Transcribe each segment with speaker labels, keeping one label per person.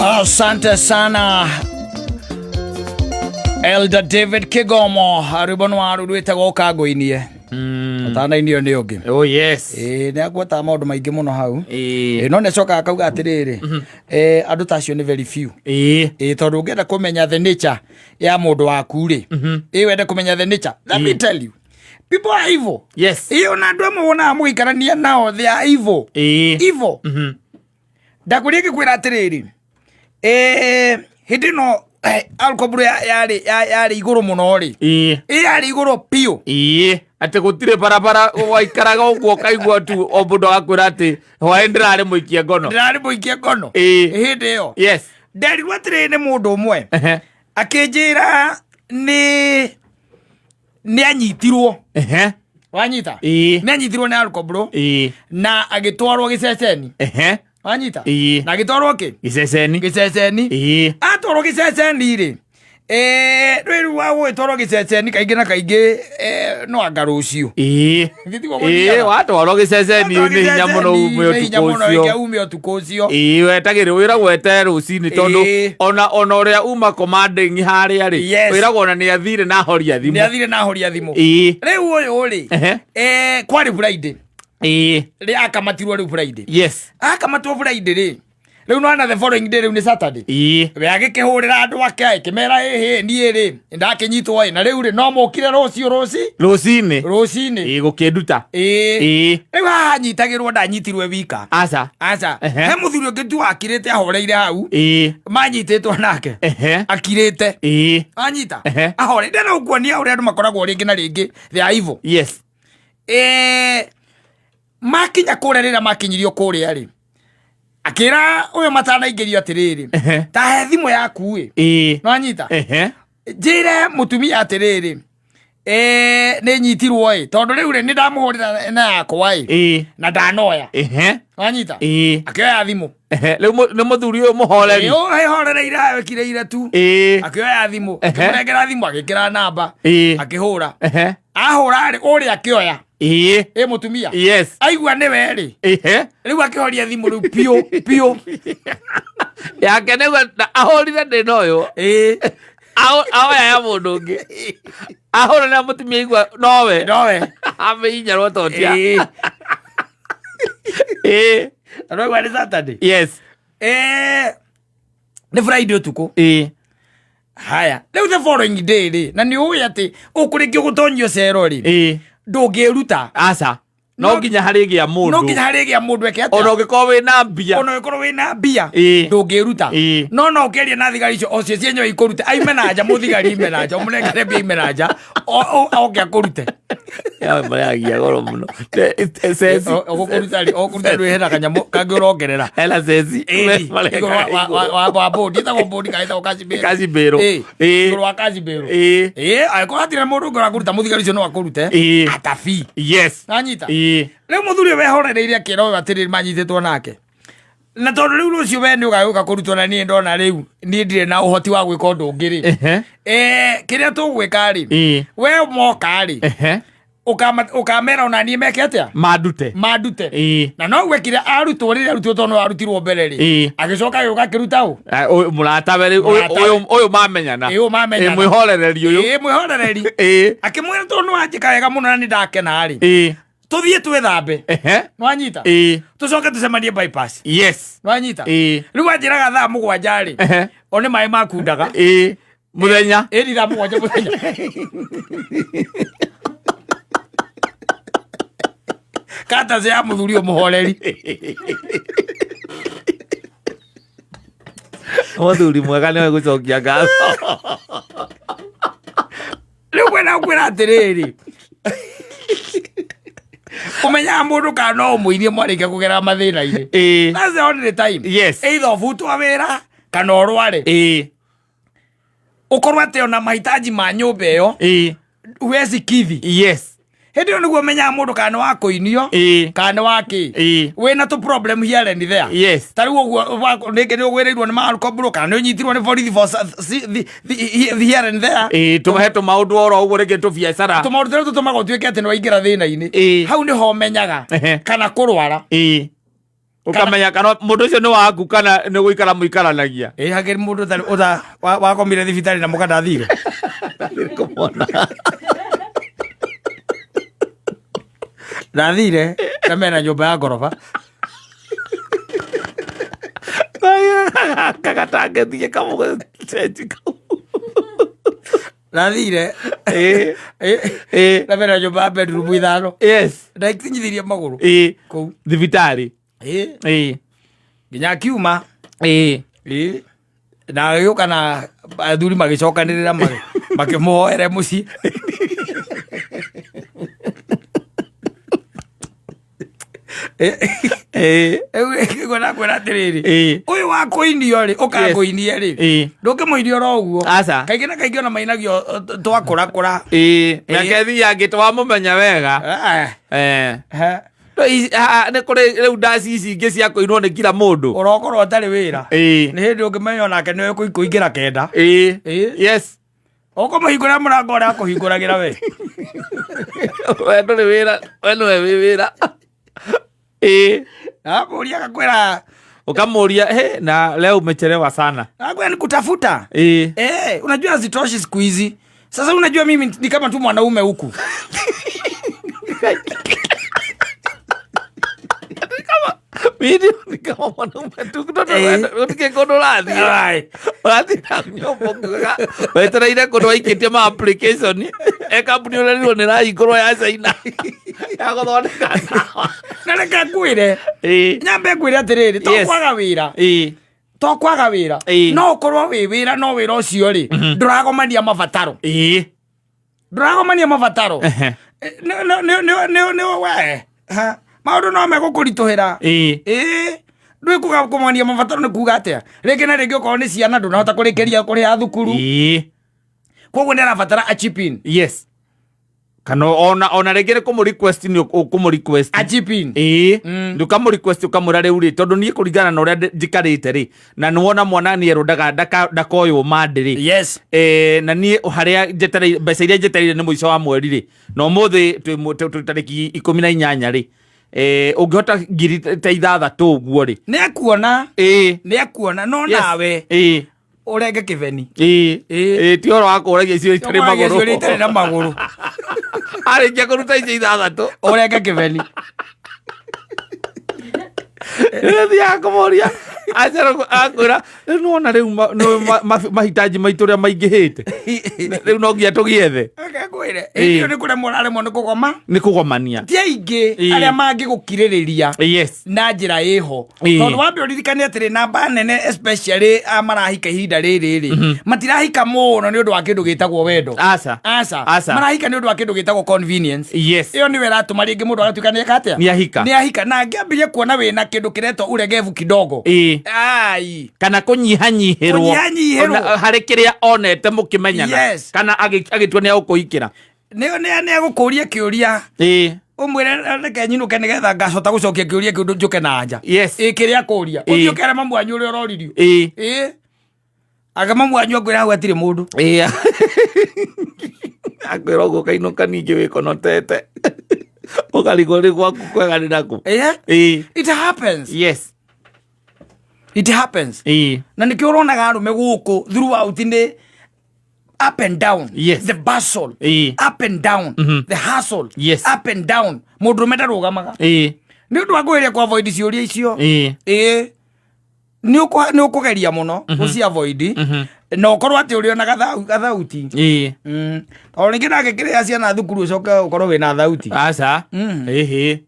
Speaker 1: Asante sana Elder David Kigomo, rwĩmbo nĩ waru rwĩtagwo ũkangũinie ũtanainio nĩ ũngĩ.
Speaker 2: Oh yes.
Speaker 1: Ĩĩ, nĩ agwetaga maũndũ maingĩ mũno hau.
Speaker 2: Ĩĩ.
Speaker 1: Ĩĩ, no nĩ acokaga akauga atĩrĩrĩ, andũ ta acio nĩ very few.
Speaker 2: Ĩĩ.
Speaker 1: Ĩĩ, tondũ ũngĩenda kũmenya the nature ya mũndũ waku rĩ, ĩĩ, wende kũmenya the nature, let me tell you, people are evil. Ĩĩ, ona andũ amwe wonaga mũgĩikarania nao, they are evil.
Speaker 2: Ĩĩ.
Speaker 1: Evil. Ndakũria ngĩkwĩra atĩrĩrĩ, hĩndĩ ĩno alcohol yarĩ igũrũ mũno rĩ.
Speaker 2: Ĩĩ.
Speaker 1: Ĩ, yarĩ igũrũ biũ.
Speaker 2: Ĩĩ. Atĩ gũtirĩ barabara waikaraga ũguo ũkaigua tu o mũndũ agakwĩra atĩ hwaĩ ndĩrarĩ mũikie ngono.
Speaker 1: Ndĩrarĩ mũikie ngono.
Speaker 2: Ĩĩ.
Speaker 1: Hĩndĩ ĩyo.
Speaker 2: Yes.
Speaker 1: Nderirwo atĩrĩrĩ nĩ mũndũ ũmwe. Akĩnjĩra nĩ anyitirwo. Wanyita?
Speaker 2: Ĩĩ.
Speaker 1: Nĩ anyitirwo nĩ alcohol.
Speaker 2: Ĩĩ.
Speaker 1: Na agĩtwarwo gĩceceni. Wanyita?
Speaker 2: Ĩĩ.
Speaker 1: Na agĩtwarwo kĩ?
Speaker 2: Gĩceceni.
Speaker 1: Gĩceceni.
Speaker 2: Ĩĩ.
Speaker 1: Atwarwo gĩceceni rĩ, rĩu wa gũgĩtwarwo gĩceceni kaingĩ na kaingĩ, no anga rũciũ.
Speaker 2: Ĩĩ.
Speaker 1: Githĩ tiguo
Speaker 2: Ĩĩ,
Speaker 1: gũthiaga?
Speaker 2: watwarwo gĩceceni
Speaker 1: Watwarwo
Speaker 2: nĩ hinya mũno
Speaker 1: gĩceceni,
Speaker 2: ume
Speaker 1: nĩ hinya
Speaker 2: ũtukũ
Speaker 1: mũno
Speaker 2: ũcio.
Speaker 1: ĩke ume ũtukũ ũcio.
Speaker 2: Ĩĩ, wetagĩrĩrwo wĩragwo weterere rũcinĩ tondũ
Speaker 1: Ĩĩ.
Speaker 2: ona ũrĩa uma commanding harĩa rĩ,
Speaker 1: Yes.
Speaker 2: wĩragwo ona nĩ athire na ahoria
Speaker 1: Nĩ
Speaker 2: thimũ.
Speaker 1: athire na ahoria thimũ.
Speaker 2: Ĩĩ.
Speaker 1: Rĩu ũyũ rĩ, kwarĩ Friday.
Speaker 2: Ĩĩ.
Speaker 1: Rĩ akamatirwo rĩu Friday.
Speaker 2: Yes.
Speaker 1: Akamatwo Friday rĩ, rĩu nona the following day rĩu nĩ Saturday.
Speaker 2: Ĩĩ.
Speaker 1: We agĩkĩhũrĩra andũ ake akĩmera ĩhĩ niĩ rĩ ndakĩnyitwo ĩ na rĩu rĩ no mũkire rũciũ rũci
Speaker 2: Rũcinĩ.
Speaker 1: Rũcinĩ.
Speaker 2: Ĩĩ, gũkĩnduta.
Speaker 1: Ĩĩ.
Speaker 2: Ĩĩ.
Speaker 1: Rĩu haha anyitagĩrwo ndanyitirwe wika.
Speaker 2: Aca.
Speaker 1: Aca.
Speaker 2: Ehe.
Speaker 1: He mũthuri ũngĩ tu akirĩte ahoreire hau.
Speaker 2: Ĩĩ.
Speaker 1: Manyitĩtwo nake. Akirĩte.
Speaker 2: Ĩĩ.
Speaker 1: Anyita.
Speaker 2: Ehe.
Speaker 1: Ahoreire na ũkuonia ũrĩa andũ makoragwo rĩngĩ na rĩngĩ they are evil.
Speaker 2: Yes.
Speaker 1: Makinya kũrĩa rĩrĩa makinyirio kũrĩa rĩ, akĩra ũyũ matanaingĩrio atĩrĩrĩ, ta he thimũ yaku ĩ.
Speaker 2: Ĩĩ.
Speaker 1: Nĩwanyita?
Speaker 2: Ehe.
Speaker 1: Njĩre mũtumia atĩrĩrĩ, nĩ nyitirwo ĩ, tondũ rĩu rĩ nĩ ndamũhũrĩra na yakwa ĩ.
Speaker 2: Ĩĩ.
Speaker 1: Na ndanoya.
Speaker 2: Ehe.
Speaker 1: Wanyita?
Speaker 2: Ĩĩ.
Speaker 1: Akĩoya thimũ.
Speaker 2: Ehe. Rĩu nĩ mũthuri ũyũ mũhoreri.
Speaker 1: Ĩĩ, ũyũ horereire ekirĩire tu.
Speaker 2: Ĩĩ.
Speaker 1: Akĩoya thimũ.
Speaker 2: Ehe.
Speaker 1: Akĩmũnengera thimũ agĩkĩra namba.
Speaker 2: Ĩĩ.
Speaker 1: Akĩhũra.
Speaker 2: Ehe.
Speaker 1: Ahũra rĩ, ũrĩa akĩoya.
Speaker 2: Ĩĩ.
Speaker 1: Ĩ mũtumia.
Speaker 2: Yes.
Speaker 1: Aigua nĩwe rĩ.
Speaker 2: Ehe.
Speaker 1: Rĩu akĩhoria thimũ rĩu piũ piũ.
Speaker 2: Yake nĩguo ahũrire ndĩ na ũyũ.
Speaker 1: Ĩĩ.
Speaker 2: Ahoya ya mũndũ ũngĩ. Ahũra na mũtumia aigua nowe.
Speaker 1: Nowe.
Speaker 2: Amĩhinyarwo totia.
Speaker 1: Ĩĩ.
Speaker 2: Ĩĩ.
Speaker 1: Ũraigua nĩ Saturday?
Speaker 2: Yes.
Speaker 1: Ĩĩ. Nĩ Friday ũtukũ.
Speaker 2: Ĩĩ.
Speaker 1: Haya, rĩu the following day rĩ, na nĩ ũĩ atĩ ũkũrĩkia gũtonyio cero rĩ,
Speaker 2: Ĩĩ.
Speaker 1: ndũngĩruta.
Speaker 2: Aca. No nginya harĩgĩa mũndũ.
Speaker 1: No nginya harĩgĩa mũndũ eke atĩa?
Speaker 2: Ona ũngĩkorwo wĩna mbia.
Speaker 1: Ona ũngĩkorwo wĩna mbia.
Speaker 2: Ĩĩ.
Speaker 1: Ndũngĩruta.
Speaker 2: Ĩĩ.
Speaker 1: No no ũkĩaria na thigari icio, o cio cienyewe ikũrute. Aime na nja, mũthigari aime na nja, ũmũnengere mbia aime na nja, oke akũrute.
Speaker 2: Yawe marehagia goro mũno. Ceci.
Speaker 1: Ũgũkũruta rĩ, ũgũkũruta rĩ, hena kanyamũ kangĩ ũrongerera.
Speaker 2: Hena ceci.
Speaker 1: Ĩni,
Speaker 2: Marekaga
Speaker 1: igũrũ
Speaker 2: igũrũ.
Speaker 1: wa bũndi, ĩtagwo bũndi kana ĩtagwo kacibĩrũ.
Speaker 2: Kacibĩrũ.
Speaker 1: Ĩĩ.
Speaker 2: Ĩĩ.
Speaker 1: Igũrũ wa kacibĩrũ.
Speaker 2: Ĩĩ.
Speaker 1: Ĩĩ, angĩkorwo hatirĩ na mũndũ ũngĩ ũrakũruta, mũthigari ũcio no akũrute.
Speaker 2: Ĩĩ.
Speaker 1: Atabi.
Speaker 2: Yes.
Speaker 1: Nanyita?
Speaker 2: Ĩĩ.
Speaker 1: Rĩu mũthuri ũyũ wehorereire akĩra ũyũ atĩrĩrĩ manyitĩtwo nake. Na tondũ rĩu rũciũ we nĩ ũgagĩũka kũrutwo na niĩ ndona rĩu niĩ ndirĩ na ũhoti wa gwĩka ũndũ ũngĩ rĩ.
Speaker 2: Ehe.
Speaker 1: Kĩrĩa tũgwĩka rĩ,
Speaker 2: Ĩĩ.
Speaker 1: we moka rĩ,
Speaker 2: Ehe.
Speaker 1: ũkamera ona niĩ meke atĩa?
Speaker 2: Mandute.
Speaker 1: Mandute.
Speaker 2: Ĩĩ.
Speaker 1: Na no gwekire arutwo rĩrĩa arutirwo tondũ no arutirwo mbere rĩ.
Speaker 2: Ĩĩ.
Speaker 1: Agĩcoka agĩũka akĩruta ũ?
Speaker 2: Ũyũ mũratawe rĩu,
Speaker 1: Mũratawe.
Speaker 2: ũyũ mamenyana.
Speaker 1: Ĩĩ, ũyũ mamenyana.
Speaker 2: Ĩĩ, mwĩhorereri ũyũ.
Speaker 1: Ĩĩ, mwĩhorereri.
Speaker 2: Ĩĩ.
Speaker 1: Akĩmwĩra tondũ nĩ wanjĩka wega mũno na nĩ ndakena rĩ.
Speaker 2: Ĩĩ.
Speaker 1: Tũthiĩ twĩthambe.
Speaker 2: Ehe.
Speaker 1: Nĩwanyita?
Speaker 2: Ĩĩ.
Speaker 1: Tũcoke tũcemanie bypass.
Speaker 2: Yes.
Speaker 1: Nĩwanyita?
Speaker 2: Ĩĩ.
Speaker 1: Rĩu anjĩraga thaa 7 rĩ.
Speaker 2: Ehe.
Speaker 1: O nĩ maĩ makundaga.
Speaker 2: Ĩĩ. Mũthenya.
Speaker 1: Ĩĩ, ni thaa 7 mũthenya. Kata ya mũthuri ũyũ mũhoreri.
Speaker 2: Mũthuri mwega nĩwe gũcokia ngatho.
Speaker 1: Rĩu kwenda kwĩra atĩrĩrĩ, ũmenyaga mũndũ kana no ũmũirie mwarĩkia kũgera mathĩna-inĩ.
Speaker 2: Ĩĩ.
Speaker 1: That's the only time.
Speaker 2: Yes.
Speaker 1: Either ũbutwo wĩra kana ũrware.
Speaker 2: Ĩĩ.
Speaker 1: Ũkorwo atĩ ona mahitaji ma nyũmba ĩyo
Speaker 2: Ĩĩ.
Speaker 1: huwezi kithi.
Speaker 2: Yes.
Speaker 1: Hĩndĩ ĩyo nĩguo ũmenyaga mũndũ kana nĩ wa kũinio
Speaker 2: Ĩĩ.
Speaker 1: kana nĩ wa kĩ.
Speaker 2: Ĩĩ.
Speaker 1: Wĩna tũ problem here and there.
Speaker 2: Yes.
Speaker 1: Ta rĩu ũguo rĩngĩ nĩ ũgwĩrĩirwo nĩ marũkobro kana nĩ ũnyitirwo nĩ borithi for here and there.
Speaker 2: Ĩĩ, tũhe tũmaũndũ oro ũguo rĩngĩ tũbiacara.
Speaker 1: Tũmaũndũ tũrĩa tũtũmaga ũtuĩke atĩ nĩ waingĩra thĩna-inĩ.
Speaker 2: Ĩĩ.
Speaker 1: Hau nĩho ũmenyaga
Speaker 2: Ehe.
Speaker 1: kana kũrwara.
Speaker 2: Ĩĩ. Ũkamenya kana mũndũ ũcio nĩ waku kana nĩ gũikara mũikaranagia.
Speaker 1: Ĩ hakĩrĩ mũndũ ũtarĩ ũta wakomire thibitarĩ na mũka ndathire.
Speaker 2: Kũmona.
Speaker 1: Ndathire na mena nyũmba ya ngoroba.
Speaker 2: Kagatangĩthiĩ kamũcenji kau.
Speaker 1: Ndathire.
Speaker 2: Ĩ.
Speaker 1: Ĩ.
Speaker 2: Ĩ.
Speaker 1: Na mena nyũmba ya bedroom 5.
Speaker 2: Yes.
Speaker 1: Ndaikinyithirie magũrũ.
Speaker 2: Ĩ.
Speaker 1: Kũu.
Speaker 2: Thibitarĩ.
Speaker 1: Ĩ.
Speaker 2: Ĩ.
Speaker 1: Nginya akiuma.
Speaker 2: Ĩ.
Speaker 1: Ĩ. Na agĩũka na athuri magĩcokanĩrĩra makĩmũhoere mũciĩ.
Speaker 2: Ĩ.
Speaker 1: Rĩu nakwĩra atĩrĩrĩ,
Speaker 2: Ĩ.
Speaker 1: ũyũ wa kũinio rĩ, ũkangũinie rĩ,
Speaker 2: Ĩ.
Speaker 1: ndũngĩmũinia oro ũguo.
Speaker 2: Aca.
Speaker 1: Kaingĩ na kaingĩ ona mainagio twakũrakũra.
Speaker 2: Ĩ. Mĩaka ĩthiangĩte wamũmenya wega.
Speaker 1: Ah,
Speaker 2: Eh.
Speaker 1: he.
Speaker 2: No nĩ kũrĩ rĩu ndaci ici ingĩ cia kũinwo nĩ kila mũndũ.
Speaker 1: Ũrokorwo ũtarĩ wĩra.
Speaker 2: Ĩ.
Speaker 1: Nĩ hĩndĩ ũngĩmenya onake nĩwe kũingĩra 9.
Speaker 2: Ĩ.
Speaker 1: Ĩ.
Speaker 2: Yes.
Speaker 1: Ũkũmũhingũra mũrango ũrĩa akũhingũragĩra we.
Speaker 2: We ndũrĩ wĩra, we nĩwe wĩ wĩra. Ĩ.
Speaker 1: Akũria agakwĩra,
Speaker 2: Ukamũria, he, na leo umechelewa sana.
Speaker 1: Akwĩra ni kutafuta.
Speaker 2: Ĩ.
Speaker 1: Unajua hazitoshi siku hizi. Sasa unajua mimi ni kama tu mwanaume huku.
Speaker 2: Mimi ni kama mwanaume tu kutoto gũtikĩ kũndũ ũrathiĩ.
Speaker 1: Ai.
Speaker 2: Ũrathiĩ na nyũmba ũkiugaga, wetereire kũndũ waikĩtie ma application e kambuni ũrerirwo nĩ ĩrahingũrwo ya China ya gũthondeka ndawa.
Speaker 1: Na reke ngwĩre.
Speaker 2: Ĩ.
Speaker 1: Nyambe ngwĩre atĩrĩrĩ, to
Speaker 2: Yes.
Speaker 1: kwaga wĩra.
Speaker 2: Ĩ.
Speaker 1: To kwaga wĩra.
Speaker 2: Ĩ.
Speaker 1: No ũkorwo wĩ wĩra no wĩra ũcio rĩ, ndũragomania mabataro.
Speaker 2: Ĩ.
Speaker 1: Ndũragomania mabataro.
Speaker 2: Ehe.
Speaker 1: Nĩ we. Ha. Maũndũ no megũkũritũhĩra.
Speaker 2: Ĩ.
Speaker 1: Ĩ. Ndũĩ kuga kũmania mabataro nĩ kuga atĩa? Rĩngĩ na rĩngĩ okorwo nĩ ciana ndũnahota kũrĩkĩria kũrĩha thukuru.
Speaker 2: Ĩ.
Speaker 1: Koguo nĩ arabatara a chip in.
Speaker 2: Yes. Kana ona rĩngĩ nĩ kũmũ request nĩ ũkũmũ request.
Speaker 1: A chip in.
Speaker 2: Ĩ. Ndũkamũ request ũkamwĩra rĩu rĩ tondũ niĩ kũringana na ũrĩa njikarĩte rĩ na nĩwona mwana nĩ erwo ndakoywo mande rĩ.
Speaker 1: Yes.
Speaker 2: Na niĩ harĩa njetereire mbeca iria njetereire nĩ mũico wa mweri rĩ na ũmũthĩ twĩ tarĩki 18 rĩ ũngĩhota ngiri ta 6 ũguo rĩ.
Speaker 1: Nĩ ekuona.
Speaker 2: Ĩ.
Speaker 1: Nĩ ekuona no
Speaker 2: Yes.
Speaker 1: nawe.
Speaker 2: Ĩ.
Speaker 1: Ũrenge kĩbeni.
Speaker 2: Ĩ.
Speaker 1: Ĩ.
Speaker 2: Ĩ, ti ũhoro wa kũragia icio itarĩ
Speaker 1: Ũkũragia
Speaker 2: magũrũ.
Speaker 1: icio itarĩ na magũrũ.
Speaker 2: Arĩkia kũruta icio 6.
Speaker 1: Ũrenge kĩbeni.
Speaker 2: Rĩrĩa thiaga kũmũria, acara akwĩra, rĩu nĩwona rĩu nĩ mahitaji maitũ ũrĩa maingĩhĩte. Rĩu no nginya tũgĩethe.
Speaker 1: Reke ngwĩre,
Speaker 2: Ĩ.
Speaker 1: hĩndĩ ĩyo nĩ kũremwo ũraremwo nĩ kũgoma.
Speaker 2: Nĩ kũgomania.
Speaker 1: Ti aingĩ
Speaker 2: Ĩ.
Speaker 1: arĩa mangĩgũkirĩrĩria
Speaker 2: Yes.
Speaker 1: na njĩra ĩho.
Speaker 2: Ĩ.
Speaker 1: Tondũ wambe ũririkane atĩrĩ, namba nene especially a marahika ihinda rĩrĩ rĩ, matirahika mũno nĩ ũndũ wa kĩndũ gĩtagwo wendo.
Speaker 2: Aca.
Speaker 1: Aca.
Speaker 2: Aca.
Speaker 1: Marahika nĩ ũndũ wa kĩndũ gĩtagwo convenience.
Speaker 2: Yes.
Speaker 1: Ĩyo nĩyo ĩratũma rĩngĩ mũndũ agatuĩka nĩ eka atĩa?
Speaker 2: Nĩ ahika.
Speaker 1: Nĩ ahika. Na angĩambirie kuona wĩna kĩndũ kĩretwo uregevu kidogo.
Speaker 2: Ĩ.
Speaker 1: Ai.
Speaker 2: Kana kũnyihanyihĩrwo.
Speaker 1: Kũnyihanyihĩrwo.
Speaker 2: Ona, harĩ kĩrĩa onete mũkĩmenyana.
Speaker 1: Yes.
Speaker 2: Kana agĩtua nĩ agũkũhikĩra.
Speaker 1: Nĩ agũkũria kĩũria.
Speaker 2: Ĩ.
Speaker 1: Ũmwĩre reke nyinũke nĩgetha ngacota gũcokia kĩũria kĩu njũke na anja.
Speaker 2: Yes.
Speaker 1: Ĩ, kĩrĩa akũria.
Speaker 2: Ĩ.
Speaker 1: Ũthiĩ ũkere mamu wanyu ũrĩa ũroririo.
Speaker 2: Ĩ.
Speaker 1: Ĩ. Anga mamu wanyu akwĩra hau hatirĩ mũndũ.
Speaker 2: Ĩ. Akwĩra ũguo ũkainũka ningĩ wĩkonotete. Ũkarigwo nĩ gwaku kwega nĩ nakũ.
Speaker 1: Ĩ.
Speaker 2: Ĩ.
Speaker 1: It happens.
Speaker 2: Yes.
Speaker 1: It happens.
Speaker 2: Ĩ.
Speaker 1: Na nĩkĩo ũronaga arũme gũkũ throughout nĩ up and down.
Speaker 2: Yes.
Speaker 1: The bustle.
Speaker 2: Ĩ.
Speaker 1: Up and down. The hustle.
Speaker 2: Yes.
Speaker 1: Up and down. Mũndũrũme ndarũgamaga.
Speaker 2: Ĩ.
Speaker 1: Nĩ ũndũ wa kũgeria kũ avoid ciũria icio.
Speaker 2: Ĩ.
Speaker 1: Ĩ. Nĩ ũkũgeria mũno gũci avoid. Na ũkorwo atĩ ũrĩ ona gathauti.
Speaker 2: Ĩ.
Speaker 1: Tondũ rĩngĩ nake kĩrĩa ciana thukuru ũcoke ũkorwo wĩna thauti.
Speaker 2: Aca. Ĩhĩ.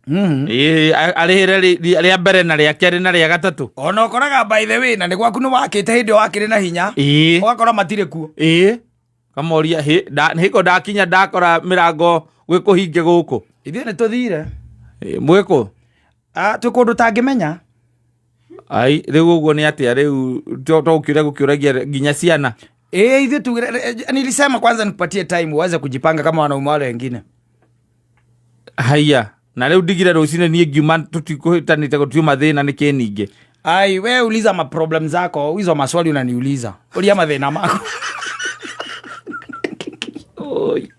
Speaker 2: Ĩ, arĩhĩre rĩa mbere na rĩa kerĩ na rĩa gatatũ.
Speaker 1: Ona ũkoraga by the way na nĩ gwaku nĩ wakĩte hĩndĩ ĩyo wakĩrĩ na hinya.
Speaker 2: Ĩ.
Speaker 1: Ũgakora matirĩ kuo.
Speaker 2: Ĩ. Kamoria, hĩ, hĩko ndakinya ndakora mĩrango gwĩ kũhinge gũkũ.
Speaker 1: Ithuĩ nĩ tũthire.
Speaker 2: Ĩ, mwĩkũ?
Speaker 1: Twĩ kũndũ ũtangĩmenya.
Speaker 2: Ai, rĩu ũguo nĩ atĩa rĩu to gũkĩũria gũkĩũragia nginya ciana.
Speaker 1: Ĩ, ithuĩ tugire, nilisema kwanza nikupatie time uweze kujipanga kama wanaume wale wengine.
Speaker 2: Haiya, na rĩu ndigire rũcinĩ niĩ ngiuma tũtikũhĩtanĩte gũtiuma thĩna nĩ kĩ ningĩ.
Speaker 1: Ai, we uliza ma problem zako, hizo maswali unaniuliza. Ulia mathĩna mako.
Speaker 2: Oi.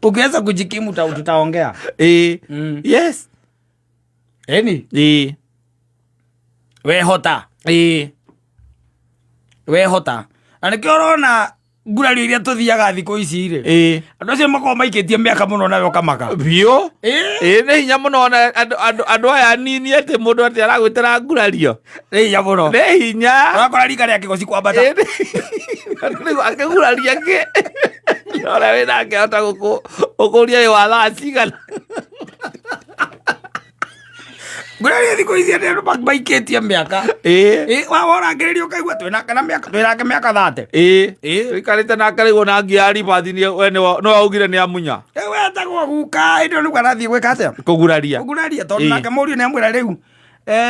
Speaker 1: Ukiweza kujikimu tutaongea.
Speaker 2: Ĩĩ. Yes.
Speaker 1: Eni.
Speaker 2: Ĩĩ.
Speaker 1: Wehota.
Speaker 2: Ĩĩ.
Speaker 1: Wehota. Na nĩkĩo ũrona ngurario iria tũthiaga thikũ ici rĩ.
Speaker 2: Ĩĩ.
Speaker 1: Andũ acio makoragwo maikĩtie mĩaka mũno nawe ũkamaka.
Speaker 2: Biũ.
Speaker 1: Ĩĩ.
Speaker 2: Ĩĩ, nĩ hinya mũno ona andũ aya anini atĩ mũndũ atĩ aragwĩtĩra ngurario.
Speaker 1: Nĩ hinya mũno.
Speaker 2: Nĩ hinya.
Speaker 1: Ũrakora rika rĩa kĩgoci kwambata.
Speaker 2: Ĩĩ, rĩu akĩguraria kĩ ũrĩa wĩ nake ahota gũkũria wĩ wa thaa cigana.
Speaker 1: Ngurario thikũ ici atĩ andũ maikĩtie mĩaka.
Speaker 2: Ĩĩ.
Speaker 1: Ĩĩ, worangĩrĩria ũkaigua twĩnake na mĩaka twĩnake mĩaka 30.
Speaker 2: Ĩĩ.
Speaker 1: Ĩĩ.
Speaker 2: Tũikarĩte nake rĩu ona ngia ribathi we nĩwe waugire nĩ amunya.
Speaker 1: Rĩu etagwo guka hĩndĩ ĩyo nĩguo arathiĩ gwĩka atĩa?
Speaker 2: Kũguraria.
Speaker 1: Kũguraria tondũ
Speaker 2: Ĩĩ.
Speaker 1: nake mũriũ nĩ amwĩra rĩu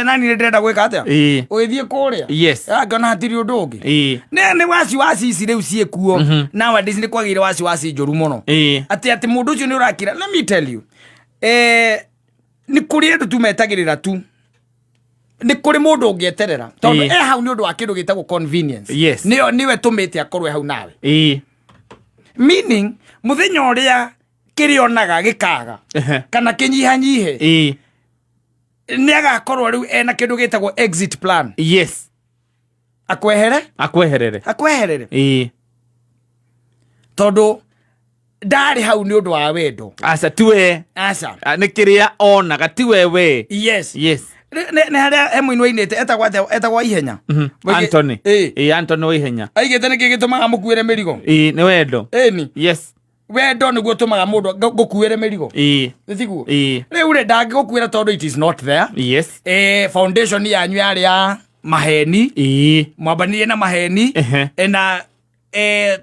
Speaker 1: nani nĩ ndĩrenda gwĩka atĩa?
Speaker 2: Ĩĩ.
Speaker 1: Ũgĩthiĩ kũrĩa.
Speaker 2: Yes.
Speaker 1: Angĩona hatirĩ ũndũ ũngĩ.
Speaker 2: Ĩĩ.
Speaker 1: Nĩ waci waci ici rĩu ciĩkuo. Nowadays nĩ kwagĩire waci waci njũru mũno.
Speaker 2: Ĩĩ.
Speaker 1: Atĩ mũndũ ũcio nĩ ũrakira. Let me tell you. Nĩ kũrĩ andũ tu metagĩrĩra tu. Nĩ kũrĩ mũndũ ũngĩeterera. Tondũ
Speaker 2: Ĩĩ.
Speaker 1: e hau nĩ ũndũ wa kĩndũ gĩtagwo convenience.
Speaker 2: Yes.
Speaker 1: Nĩyo nĩwe tũmĩte akorwo e hau nawe.
Speaker 2: Ĩĩ.
Speaker 1: Meaning mũthenya ũrĩa kĩrĩonaga gĩkaga
Speaker 2: Ehe.
Speaker 1: kana kĩnyihanyihe
Speaker 2: Ĩĩ.
Speaker 1: nĩ agakorwo rĩu ena kĩndũ gĩtagwo exit plan.
Speaker 2: Yes.
Speaker 1: Akwehere?
Speaker 2: Akweherere.
Speaker 1: Akweherere.
Speaker 2: Ĩĩ.
Speaker 1: Tondũ ndarĩ hau nĩ ũndũ wa wendo.
Speaker 2: Aca tiwe.
Speaker 1: Aca.
Speaker 2: Nĩ kĩrĩa onaga tiwe we.
Speaker 1: Yes.
Speaker 2: Yes.
Speaker 1: Nĩ harĩa he mũini wainĩte etagwo atĩa? Etagwo Ihenya.
Speaker 2: Anthony.
Speaker 1: Ĩĩ.
Speaker 2: Ĩĩ, Anthony wa Ihenya.
Speaker 1: Aigĩte nĩkĩ gĩtũmaga mũkuĩre mĩrigo?
Speaker 2: Ĩĩ, nĩ wendo.
Speaker 1: Ĩni.
Speaker 2: Yes.
Speaker 1: Wendo nĩguo ũtũmaga mũndũ ngũkuĩre mĩrigo.
Speaker 2: Ĩĩ.
Speaker 1: Nĩ tiguo?
Speaker 2: Ĩĩ.
Speaker 1: Rĩu rĩ ndangĩgũkuĩra tondũ it is not there.
Speaker 2: Yes.
Speaker 1: Foundation yanyu yarĩ ya maheni.
Speaker 2: Ĩĩ.
Speaker 1: Mwambanirie na maheni.
Speaker 2: Ehe.
Speaker 1: Na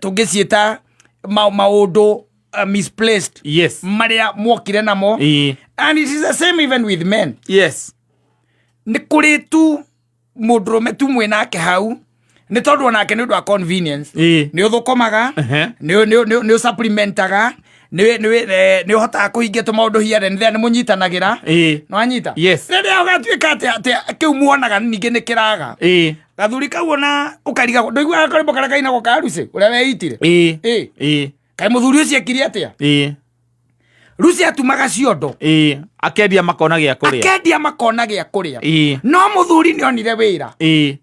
Speaker 1: tũngĩciĩta maũndũ misplaced.
Speaker 2: Yes.
Speaker 1: Marĩa mwokire namo.
Speaker 2: Ĩĩ.
Speaker 1: And it is the same even with men.
Speaker 2: Yes.
Speaker 1: Nĩ kũrĩ tu mũndũrũme tu mwĩ nake hau nĩ tondũ onake nĩ ũndũ wa convenience.
Speaker 2: Ĩĩ.
Speaker 1: Nĩ ũthũkũmaga,
Speaker 2: Ehe.
Speaker 1: nĩ ũsupplementaga, nĩ ũhotaga kũhingia tũmaũndũ here and there, nĩ mũnyitanagĩra.
Speaker 2: Ĩĩ.
Speaker 1: Nĩ wanyita?
Speaker 2: Yes.
Speaker 1: Rĩrĩa ũgatuĩka atĩ kĩu muonaga ningĩ nĩ kĩraga.
Speaker 2: Ĩĩ.
Speaker 1: Gathuri kau ona ũkarigagwo, ndũiguaga karwĩmbo karĩa kainagwo ka Lucy ũrĩa weitire?
Speaker 2: Ĩĩ.
Speaker 1: Ĩĩ.
Speaker 2: Ĩĩ.
Speaker 1: Kaĩ mũthuri ũcio ekire atĩa?
Speaker 2: Ĩĩ.
Speaker 1: Lucy atumaga ciondo.
Speaker 2: Ĩĩ. Akendia makona gĩa kũrĩa.
Speaker 1: Akendia makona gĩa kũrĩa.
Speaker 2: Ĩĩ.
Speaker 1: No mũthuri nĩ onire wĩra.
Speaker 2: Ĩĩ.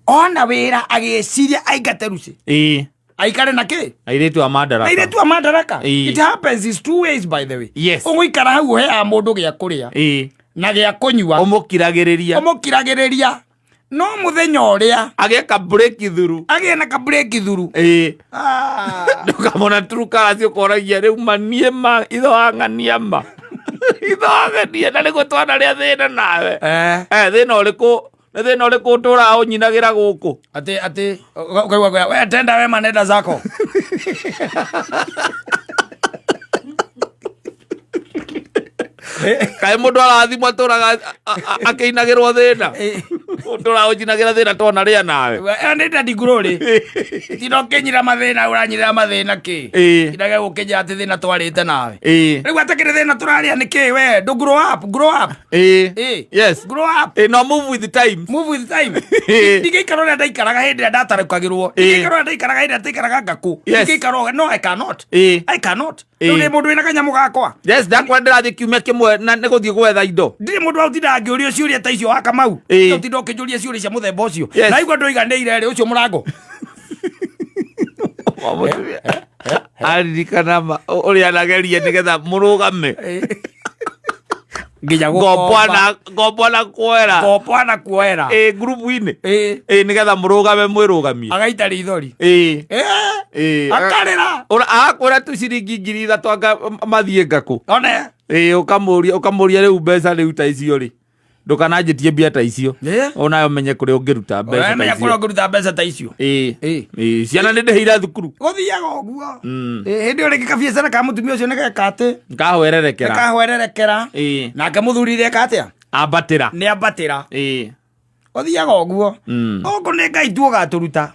Speaker 1: Ona wĩra agĩciria aingate Lucy.
Speaker 2: Ĩĩ.
Speaker 1: Aikare na kĩ?
Speaker 2: Airĩtu a Madaraka.
Speaker 1: Airĩtu a Madaraka.
Speaker 2: Ĩĩ.
Speaker 1: It happens is two ways by the way.
Speaker 2: Yes.
Speaker 1: Ũgũikara hau ũheaga mũndũ gĩa kũrĩa.
Speaker 2: Ĩĩ.
Speaker 1: Na gĩa kũnyua.
Speaker 2: Ũmũkiragĩrĩria.
Speaker 1: Ũmũkiragĩrĩria. No mũthenya ũrĩa
Speaker 2: agĩe ka break through.
Speaker 1: Agĩe na ka break through.
Speaker 2: Ĩĩ. Ndũkamona true colours ũkoragia rĩu ma niĩ ma itho wang'ania ma. Itho wang'ania na nĩguo twanarĩa thĩna nawe. Thĩna ũrĩkũ? Nĩ thĩna ũrĩkũ ũtũraga ũnyinagĩra gũkũ?
Speaker 1: Atĩ, ũkaigua kwĩra, we tenda wema nenda zako.
Speaker 2: Kaĩ mũndũ arathimwo atũraga akĩinagĩrwo thĩna? Ũtũraga ũnjinagĩra thĩna twana rĩa nawe.
Speaker 1: We, nĩ Daddy Glory. Tinda ũkĩnyira mathĩna, ũranyirĩra mathĩna kĩ?
Speaker 2: Ĩĩ.
Speaker 1: Tindaga gũkĩnjĩra atĩ thĩna twarĩte nawe.
Speaker 2: Ĩĩ.
Speaker 1: Rĩu atakĩrĩ thĩna tũrarĩa nĩ kĩ we? Ndũ grow up, grow up.
Speaker 2: Ĩĩ.
Speaker 1: Ĩĩ.
Speaker 2: Yes.
Speaker 1: Grow up.
Speaker 2: Ĩĩ, no move with the times.
Speaker 1: Move with time.
Speaker 2: Ĩĩ.
Speaker 1: Ndingĩikara ũrĩa ndaikaraga hĩndĩ ĩrĩa ndatarũkagĩrwo.
Speaker 2: Ĩĩ.
Speaker 1: Ndingĩikara ũrĩa ndaikaraga hĩndĩ ĩrĩa ndaikaraga ngakũ.
Speaker 2: Yes.
Speaker 1: Ndingĩikara ũrĩa, no I cannot.
Speaker 2: Ĩĩ.
Speaker 1: I cannot.
Speaker 2: Ĩĩ.
Speaker 1: Rĩu nĩ mũndũ wĩna kanyamũ gakwa.
Speaker 2: Yes, ndakwa ndĩrathiĩ kiumia kĩmwe na nĩ gũthiĩ gwetha indo.
Speaker 1: Ndirĩ mũndũ wa gũtinda angĩũria ciũria ta icio wa Kamau.
Speaker 2: Ĩĩ.
Speaker 1: Ũtinda ũkĩnjũria ciũria cia mũthemba ũcio.
Speaker 2: Yes.
Speaker 1: Na igua ndũiganĩire rĩ, ũcio mũrango.
Speaker 2: Aririkana ũrĩa anageria nĩgetha mũrũgame.
Speaker 1: Nginya
Speaker 2: Ngombo
Speaker 1: gũkomba.
Speaker 2: ngombo na kuoera.
Speaker 1: Ngombo na kuoera.
Speaker 2: Ĩĩ, ngurubu-inĩ.
Speaker 1: Ĩĩ.
Speaker 2: Ĩĩ, nĩgetha mũrũgame mwĩrũgamie.
Speaker 1: Agaita rithori.
Speaker 2: Ĩĩ.
Speaker 1: Ĩĩ.
Speaker 2: Ĩĩ.
Speaker 1: Akarĩra.
Speaker 2: Agakwĩra tu ciringi 3,000 anga mathiĩ ngakũ.
Speaker 1: One.
Speaker 2: Ĩĩ, ũkamũria rĩu mbeca rĩu ta icio rĩ. Ndũkananjĩtie mbia ta icio.
Speaker 1: Ĩĩ.
Speaker 2: Onawe ũmenye kũrĩa ũngĩruta mbeca ta
Speaker 1: Ũramenya
Speaker 2: icio.
Speaker 1: kũrĩa ũngĩruta mbeca ta icio.
Speaker 2: Ĩĩ.
Speaker 1: Ĩĩ.
Speaker 2: Ĩĩ, ciana nĩ ndĩhĩire thukuru.
Speaker 1: Gũthiaga ũguo. Ĩĩ, hĩndĩ ĩyo rĩngĩ kabiacara ka mũtumia ũcio nĩ geka atĩ?
Speaker 2: Kahwererekera.
Speaker 1: Kahwererekera.
Speaker 2: Ĩĩ.
Speaker 1: Nake mũthuri reka atĩa?
Speaker 2: Ambatĩra.
Speaker 1: Nĩ ambatĩra.
Speaker 2: Ĩĩ.
Speaker 1: Gũthiaga ũguo. Gũkũ nĩ Ngai tu ũgatũruta.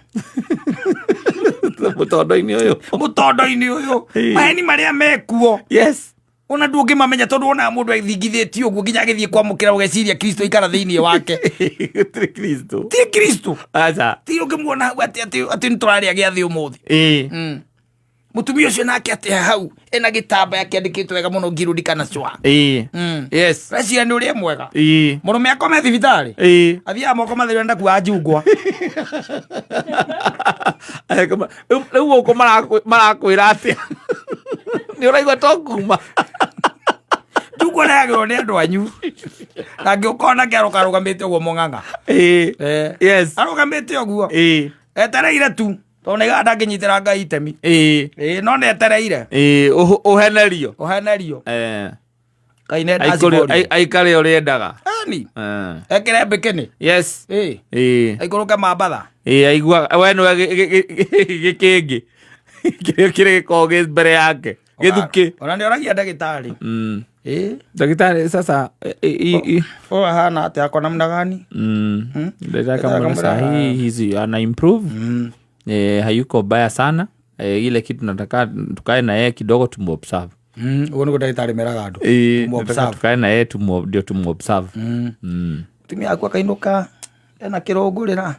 Speaker 2: Mũtondo-inĩ ũyũ.
Speaker 1: Mũtondo-inĩ ũyũ.
Speaker 2: Ĩĩ.
Speaker 1: Maheni marĩa mekuo.
Speaker 2: Yes.
Speaker 1: Ona ndũngĩmamenya tondũ wonaga mũndũ athingithĩtio ũguo nginya agĩthiĩ kwamũkĩra ũgeciria Kristo aikara thĩinĩ wake.
Speaker 2: Gũtirĩ Kristo.
Speaker 1: Ti Kristo.
Speaker 2: Aca.
Speaker 1: Ti ũngĩmuona hau atĩ nĩ tũrarĩa gĩathĩ ũmũthĩ.
Speaker 2: Ĩĩ.
Speaker 1: Mutumia ũcio nake atĩ hau ena gĩtambaya kĩandĩkĩtwo wega mũno ngirudikana cwa.
Speaker 2: Yes.
Speaker 1: Reciria nĩ ũrĩa mwega. Mũrũme akome thibitarĩ. Athiaga moko matheru ndakuaga njungwa.
Speaker 2: Rĩu gũkũ marakwĩra atĩa? Nĩ ũraigua to kuma.
Speaker 1: Njungwa rehagĩrwo nĩ andũ anyu. Na ngĩũka nake arũgamĩte ũguo mũng'ang'a.
Speaker 2: Yes.
Speaker 1: Arũgamĩte ũguo. Etereire tu. Tondũ nĩaigaga ndangĩnyitĩra Ngai itemi. Ĩĩ no nĩetereire.
Speaker 2: Ũhenerio.
Speaker 1: Ũhenerio. Ngai nĩ endaga
Speaker 2: Aikare ũrĩa endaga.
Speaker 1: Ĩni. Ekĩre mbĩkĩnĩ.
Speaker 2: Yes.
Speaker 1: Ĩĩ. Aikũrũke mambatha.
Speaker 2: Ĩĩ aigua we nĩwe gĩkĩngĩ. Kĩrĩa kĩrĩ gĩkoragwo gĩ mbere yake. Gĩthukĩ.
Speaker 1: Ona nĩ oragia ndagĩtarĩ. Ĩĩ.
Speaker 2: Daktari sasa
Speaker 1: Ũyũ ahana atĩa ako namna gani?
Speaker 2: Daktari kama sahi hizi ana improve. Hayuko baya sana. Ile kitu nataka tukae na yeye kidogo tumuobserve.
Speaker 1: Ũguo nĩguo ndagĩtarĩ meraga andũ.
Speaker 2: Nataka tukae na yeye ndio tumuobserve.
Speaker 1: Mũtumia aku akainũka ena kĩrũngũrĩra.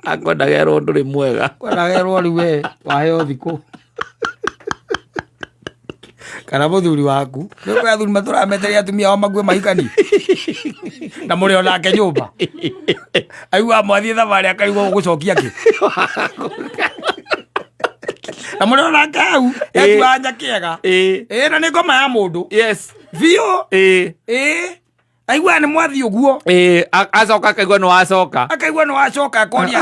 Speaker 2: Akwendaga erwo ndũrĩ mwega.
Speaker 1: Kwendaga erwo rĩu we waheo thikũ. Kana mũthuri waku. Rĩu kwĩ athuri matũraga metereire atumia ao makue mahikanie. Na mũrĩ o nake nyũmba. Aiguaga mwathiĩ thabarĩ akarigwo gũcokia kĩ. Na mũrĩ o nake hau etuaga nyakĩega. Ĩĩ na nĩ ngoma ya mũndũ.
Speaker 2: Yes.
Speaker 1: Biũ. Ĩĩ. Aiguaga nĩ mwathiĩ ũguo.
Speaker 2: Acoka akaigua nĩ wacoka.
Speaker 1: Akaigua nĩ wacoka akoria.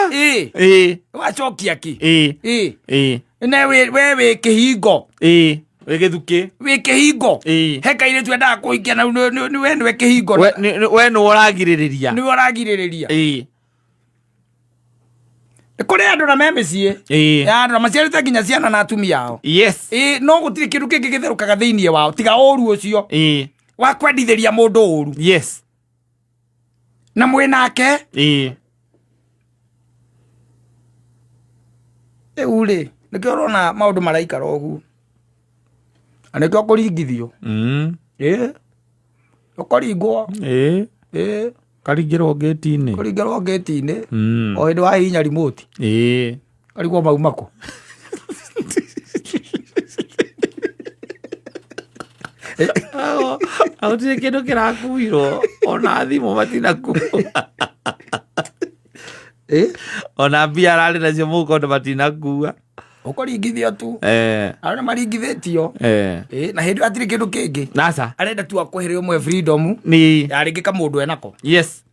Speaker 1: Ĩĩ. Wacokia kĩ? Ĩĩ. Ne we wĩ kĩhingo.
Speaker 2: Wĩ gĩthukĩ.
Speaker 1: Wĩ kĩhingo. He kairĩtu endaga kũhikia na we nĩwe kĩhingo.
Speaker 2: We nĩwe ũragirĩrĩria.
Speaker 1: Nĩwe ũragirĩrĩria. Nĩ kũrĩ andũ na me mĩciĩ. Ya andũ na maciarĩte nginya ciana na atumia ao.
Speaker 2: Yes.
Speaker 1: No gũtirĩ kĩndũ kĩngĩ gĩtherũkaga thĩinĩ wao tiga ũru ũcio. Wa kwendithĩria mũndũ ũru.
Speaker 2: Yes.
Speaker 1: Na mwĩ nake. Rĩu rĩ, nĩkĩo ũrona maũndũ maraikara ũguo. Na nĩkĩo kũringithio. Ũkũringwo.
Speaker 2: Karingĩrwo ngĩti-inĩ.
Speaker 1: Kũringĩrwo ngĩti-inĩ. O hĩndĩ wahihinya remote. Karigwo mauma kũ?
Speaker 2: Gũtirĩ kĩndũ kĩrakuirwo ona thimũ matinakua. Ona mbia ararĩ nacio mũhuko matinakua.
Speaker 1: Ũkũringithio tu. Andũ nĩ maringithĩtio. Na hĩndĩ ĩyo hatirĩ kĩndũ kĩngĩ.
Speaker 2: Nasa.
Speaker 1: Arenda tu akũhe ũmwe freedom.
Speaker 2: Ni.
Speaker 1: Ya rĩngĩ kamũndũ enako.
Speaker 2: Yes.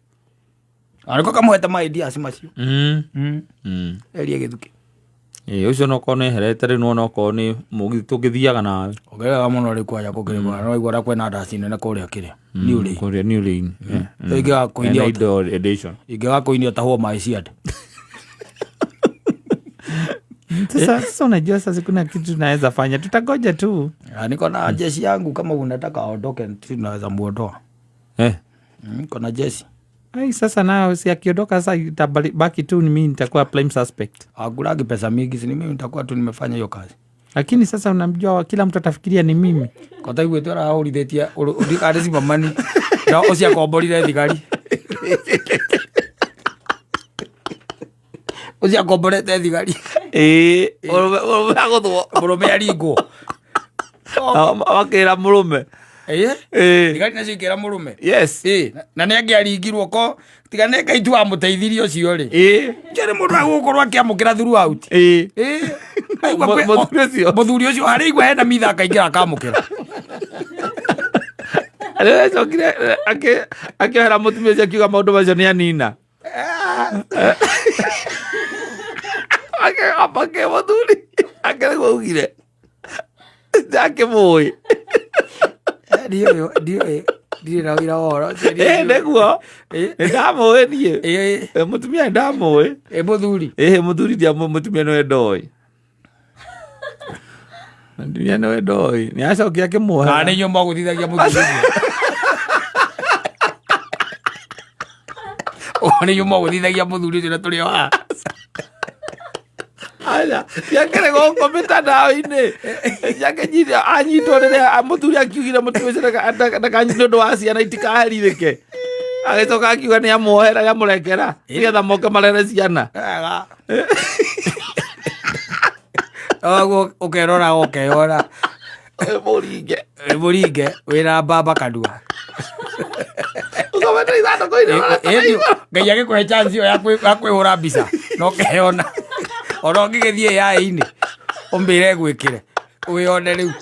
Speaker 1: Na nĩko kamũhete ma ideas macio. Erie gĩthukĩ.
Speaker 2: Ũcio no korwo nĩ eherete rĩu no korwo nĩ mũgithi tũngĩthiaga nawe.
Speaker 1: Ongerera mũno rĩu kwanja kũngĩrĩ kwa no igua kwĩna ndaci nene kũrĩa kĩrĩa. New Lane.
Speaker 2: Kũrĩa New Lane.
Speaker 1: Ingĩaga kũinia
Speaker 2: Ena indo edition.
Speaker 1: Ingĩaga kũinia ũtahwo maĩ ciande.
Speaker 2: Sasa unajua sasa kuna kitu tunaweza fanya, tutagoja tu.
Speaker 1: Niko na jeshi yangu, kama unataka aondoke tunaweza muondoa. Niko na jeshi.
Speaker 2: Ai, sasa nao si akiondoka sasa itabaki tu ni mimi nitakuwa prime suspect.
Speaker 1: Hakulagi pesa mingi, si ni mimi nitakuwa tu nimefanya hiyo kazi.
Speaker 2: Lakini sasa unamjua kila mtu atafikiria ni mimi.
Speaker 1: Kwa taigwe tu arahũrithĩtie, ũrĩ simamani. Na ũcio akomborire thigari. Ũcio akomborete thigari.
Speaker 2: Ũrũme agũthwo.
Speaker 1: Mũrũme aringwo.
Speaker 2: Makĩra mũrũme.
Speaker 1: Thigari nacio ikĩra mũrũme.
Speaker 2: Yes.
Speaker 1: Na nĩ angĩaringirwo ko tiga nĩ Ngai tu wamũteithirie ũcio rĩ. Njĩrĩ mũndũ agũkorwo akĩamũkĩra throughout.
Speaker 2: Mũthuri ũcio.
Speaker 1: Mũthuri ũcio harĩa igua hena mitha akaingĩra akamũkĩra.
Speaker 2: Rĩrĩa acokire akĩohera mũtumia ũcio akiuga maũndũ macio nĩ anina. Akĩgamba kĩ mũthuri akĩrigwo augire ndakĩmũĩ.
Speaker 1: Ndiũĩ, ndirĩ na ũira wa ũhoro ũcio.
Speaker 2: Nĩguo. Nĩ ndamũĩ niĩ. Mũtumia nĩ ndamũĩ.
Speaker 1: Mũthuri.
Speaker 2: Mũthuri ndiamũĩ, mũtumia nĩwe ndoĩ. Mũtumia nĩwe ndoĩ. Nĩ acokire akĩmuohera.
Speaker 1: Kana nĩ inyuĩ mwagũthithagia mũthuri ũcio. Nĩ inyuĩ mwagũthithagia mũthuri ũcio na tũrĩ o haha.
Speaker 2: Aya, ciakĩrĩ gũkũ mĩtandao-inĩ. Ciakĩnyitwo, anyitwo rĩrĩa mũthuri akiugire mũtumia ũcio ndakanyitwo nĩ ũndũ wa ciana itikaherithĩke. Agĩcoka akiuga nĩ amuohera, nĩ amũrekera, nĩgetha moke marere ciana.
Speaker 1: Wega. Ũguo ũkerora ũkeyona.
Speaker 2: Mũringe.
Speaker 1: Mũringe wĩna mbamba kanua.
Speaker 2: Ũkomete ithandũkũ-inĩ ũrorete na igũrũ.
Speaker 1: Ngai agĩkũhe chance ĩyo ya kwĩhũra mbica na ũkeyona. Ona ũngĩgĩthiĩ yaĩ-inĩ ũmĩre gwĩkĩre wĩyone rĩu.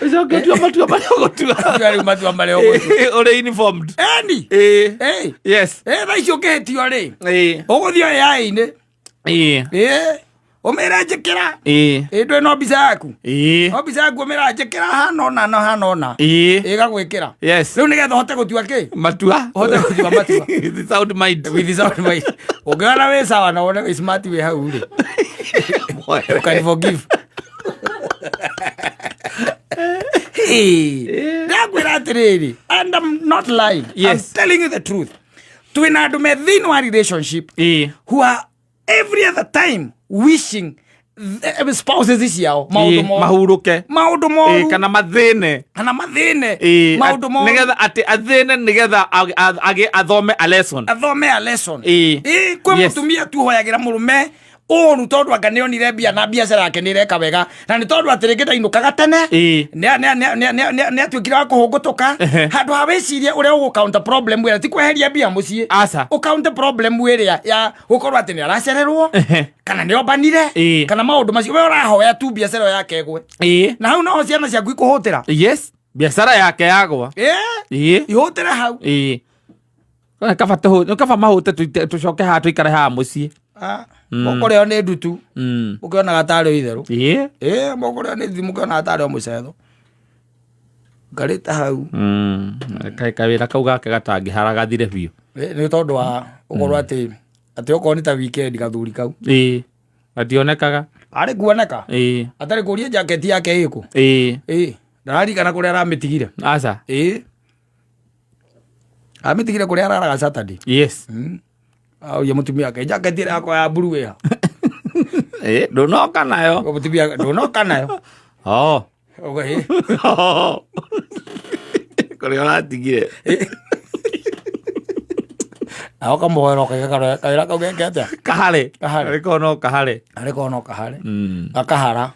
Speaker 2: Ũcoke ũtue matua marĩa ũgũtua.
Speaker 1: Tua rĩu matua marĩa ũgũtua.
Speaker 2: Ũrĩ informed.
Speaker 1: Eni.
Speaker 2: Ĩĩ.
Speaker 1: Ĩĩ.
Speaker 2: Yes.
Speaker 1: Ĩĩ thaa ici ũkĩhĩtio rĩ.
Speaker 2: Ĩĩ.
Speaker 1: Ũgũthiĩ yaĩ-inĩ.
Speaker 2: Ĩĩ.
Speaker 1: Ĩĩ. Ũmĩre njĩkĩra.
Speaker 2: Ĩĩ.
Speaker 1: Ĩĩ ndwĩ no mbica yaku.
Speaker 2: Ĩĩ.
Speaker 1: No mbica yaku ũmĩra njĩkĩra hana ũna na hana ũna.
Speaker 2: Ĩĩ.
Speaker 1: Ĩgagwĩkĩra.
Speaker 2: Yes.
Speaker 1: Rĩu nĩgetha ũhote gũtua kĩ?
Speaker 2: Matua.
Speaker 1: Ũhote gũtua matua.
Speaker 2: With sound mind.
Speaker 1: With sound mind. Ũngĩona wĩ sawa na wone wĩ smart wĩ hau rĩ. You can forgive. Hey, ndakwĩra atĩrĩrĩ and I'm not lying.
Speaker 2: Yes.
Speaker 1: I'm telling you the truth. Twĩna andũ me thĩinĩ wa relationship
Speaker 2: Ĩĩ.
Speaker 1: who are every other time wishing spouses ciao maũndũ
Speaker 2: Ĩĩ,
Speaker 1: moru.
Speaker 2: mahurũke.
Speaker 1: Maũndũ
Speaker 2: Ĩĩ,
Speaker 1: moru
Speaker 2: kana mathĩne.
Speaker 1: kana mathĩne
Speaker 2: Ĩĩ,
Speaker 1: maũndũ moru
Speaker 2: nĩgetha atĩ athĩne nĩgetha athome a lesson.
Speaker 1: Athome a lesson.
Speaker 2: Ĩĩ.
Speaker 1: Ĩĩ, kwĩ
Speaker 2: Yes.
Speaker 1: mũtumia tu hoyagĩra mũrũme ũru tondũ anga nĩ onire mbia na biacara yake nĩ ĩreka wega na nĩ tondũ atĩ rĩngĩ ndainũkaga tene.
Speaker 2: Ĩĩ.
Speaker 1: Nĩ atuĩkire wa kũhũngũtũka. Handũ ha wĩcirie ũrĩa ũgũ counter problem ĩrĩa ti kweheria mbia mũciĩ.
Speaker 2: Aca.
Speaker 1: Ũ counter problem ĩrĩa ya gũkorwo atĩ nĩ aracererwo kana nĩ ombanire kana maũndũ macio, we ũrahoya tu biacara ĩyo yake ĩgwe. Na hau noho ciana ciaku ikũhũtĩra.
Speaker 2: Yes, biacara yake yagwa.
Speaker 1: Ĩĩ. Ihũtĩre hau.
Speaker 2: Ĩĩ. Kaba kaba mahũte tũcoke haha tũikare haha mũciĩ.
Speaker 1: Ah, mũkũrĩo nĩ ndutu mũkĩonaga tarĩ o itherũ. Ĩĩ, mũkũrĩo nĩ ndutu mũkĩonaga tarĩ o mũcetho ngarĩte hau.
Speaker 2: Kaĩ kawĩra kau gake gatangĩhara gathire biũ.
Speaker 1: Ĩ, nĩ tondũ wa ũkorwo atĩ okorwo nĩ ta weekend gathuri kau
Speaker 2: Ĩĩ, gationekaga.
Speaker 1: Arĩ kuoneka atarĩ kũria jaketi yake ĩkũ. Ĩĩ, ndararikana kũrĩa aramĩtigire.
Speaker 2: Aca.
Speaker 1: Ĩĩ, amĩtigire kũrĩa araraga Saturday. Auria mũtumia wake, jaketi ĩrĩa yakwa ya mburu ĩha?
Speaker 2: Ĩĩ, ndũnoka nayo.
Speaker 1: Mũtumia, ndũnoka nayo.
Speaker 2: Oh.
Speaker 1: Ũguo, ĩĩ.
Speaker 2: Kũrĩa ũratigire.
Speaker 1: Nao kamũhoera ũkaiga kawĩra kau geke atĩa?
Speaker 2: Kahare.
Speaker 1: Kahare.
Speaker 2: Arĩkorwo no kahare.
Speaker 1: Arĩ korwo no kahare. Gakahara.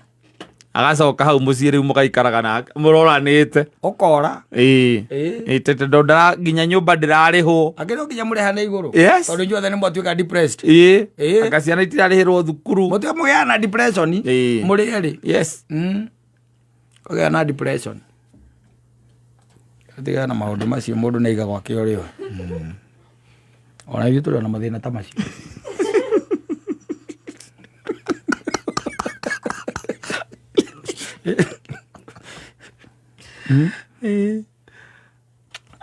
Speaker 2: Agacoka hau mũciĩ rĩu mũgaikaraga nake mũroranĩte.
Speaker 1: Ũkora.
Speaker 2: Ĩĩ.
Speaker 1: Ĩĩ.
Speaker 2: Ĩĩ, tondũ nginya nyũmba ndĩrarĩhwo.
Speaker 1: Angĩ no nginya mũrehane igũrũ.
Speaker 2: Yes.
Speaker 1: Tondũ inyuothe nĩ mwatuĩka depressed.
Speaker 2: Ĩĩ.
Speaker 1: Ĩĩ.
Speaker 2: Anga ciana itirarĩhĩrwo thukuru.
Speaker 1: Mũtiga mũgĩaga na depression.
Speaker 2: Ĩĩ.
Speaker 1: Mũrĩ erĩ.
Speaker 2: Yes.
Speaker 1: Kũgĩa na depression. Tigana na maũndũ macio, mũndũ nĩ aiga gwake ũrĩo. Ona ithuĩ tũrĩ ona mathĩna ta macio.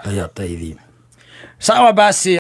Speaker 1: Ngai ateithie. Sawa basi.